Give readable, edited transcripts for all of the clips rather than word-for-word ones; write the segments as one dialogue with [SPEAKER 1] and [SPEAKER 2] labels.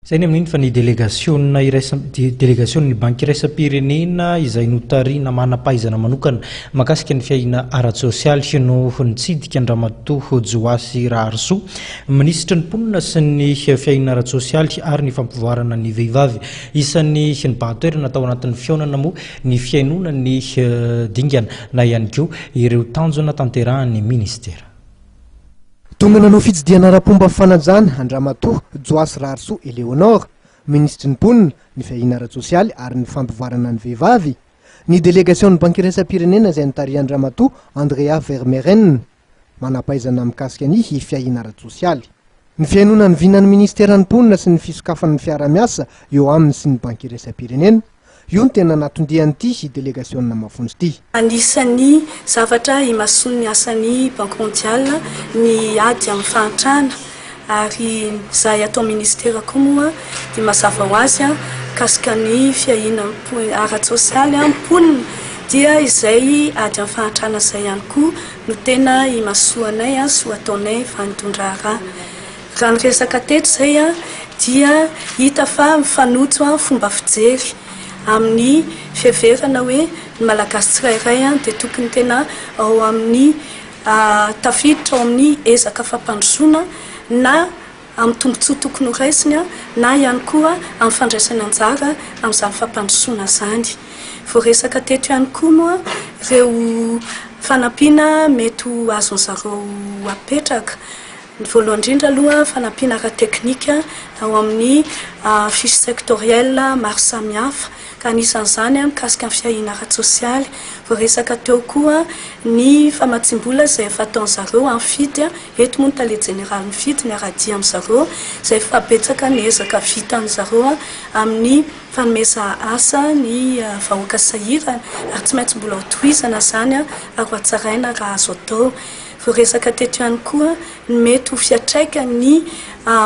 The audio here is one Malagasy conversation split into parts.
[SPEAKER 1] Izay ny amin'iny fa ny delegasiona iraisam delegasion'ny Banky iraisam-pirenena izay notarihina manam-pahaizana manokana mahakasika ny fiahiana ara-tsosialy no nitsidika an-dRamatoa Joasy Raharisoa, minisitry ny mponina sy ny fiahiana ara-tsosialy ary ny fampivoarana ny vehivavy. Isan'ny nibahan-toerana tao anatin'ny fihaonana moa ny fihainoana ny dingana na ihany koa ireo tanjona tanterahan'ny minisitera.
[SPEAKER 2] Tonga nanao fitsidihana ara-pomba fanajana an-dRamatoa Joasy Raharisoa Eléonore, Minisitry ny Mponina, ny Fiahiana ara-tsosialy ary ny Fampivoarana ny Vehivavy, ny delegasion'ny Banky Iraisam-pirenena izay notarihan-dRamatoa Andrea Vermeeren, manam-pahaizana mikasika ny fiahiana ara-tsosialy. Ny fihainoana ny vinan'ny Minisiteran'ny Mponina sy ny fisokafan'ny fiarahamiasa eo aminy sy ny Banky Iraisam-pirenena, Io no tena natondian'ity delegasiona mafonja ity.
[SPEAKER 3] Anisan'ny zavatra imasoan'ny asan'ny Banque Mondiale ny ady amin'ny fahantrana ary izahay ato amin'ny Ministera koa moa dia mazava ho azy mikasika ny fiahiana ara-tsosialy mponina dia izay ady amin'ny fahantrana izay ihany koa no tena imasoanay sy ho ataonay vanin-dondraharaha. Raha ny resaka teto izay dia hita fa mifanojo fomba fijery amin'ny fiheverana hoe ny Malagasy tsirairay dia tokony tena ao amin'ny tafiditra ao amin'ny ezaka fampandrosoana na amin'ny tombontsoa tokony ho raisiny na ihany koa amin'ny fandraisany anjara amin'izany fampandrosoana izany. Voaresaka teto ihany koa moa ireo fanampiana mety ho azon'ny zareo apetraka. Ny voalohany indrindra aloha, fanampiana ara-teknika ao amin'ny fiches sectorielles maro samihafa, ka anisan'izany mikasika ny fiahiana ara-tsosialy. Voaresaka teo koa ny famatsiam-bola izay efa ataon'zareo amin'ny FID, eto moa ny tale jeneralin'ny FID miara-dia amin'zareo, izay efa betsaka ny ezaka vitan'zareo amin'ny fanomezana asa ny vahoaka sahirana, ary tsy maintsy mbola hotohizana izany ary hohatsaraina raha azo atao. Voaresaka teto ihany koa ny mety ho fiantraikan'ny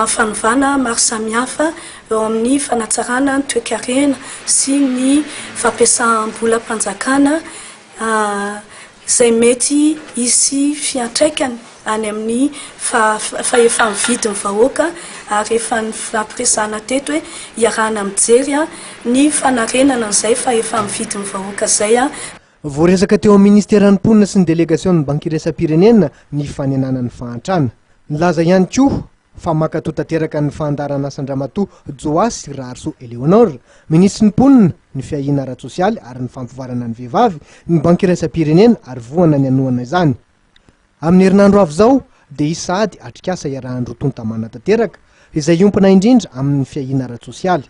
[SPEAKER 3] fanovana maro samihafa eo amin'ny fanatsarana ny toekarena sy ny fampiasam-bolam-panjakana izay mety hisy fiantraikany any amin'ny fahefa-mividin'ny vahoaka ary efa nifampiresahana teto hoe iarahana mijery ny fanarenana an'izay fahefa-mividin'ny vahoaka izay.
[SPEAKER 2] Voaresaka teo amin'ny Ministeran'ny Mponina sy ny Delegasion'ny Banky Iraisam-pirenena ny fanenana ny fahantrana. Nilaza ihany koa fa mankatoa tanteraka ny fandaharanasan-dRamatoa Joasy Raharisoa Eléonore, Minisitry ny Mponina, ny Fiahiana ara-tsosialy ary ny Fampivoarana ny Vehivavy, ny Banky Iraisam-pirenena ary vohana ny hanohana izany. Amin'ny herinandro avy izao dia hisy sahady atrikasa iarahan'ny roa tonta manatanteraka, izay hiompana indrindra amin'ny fiahiana ara-tsosialy.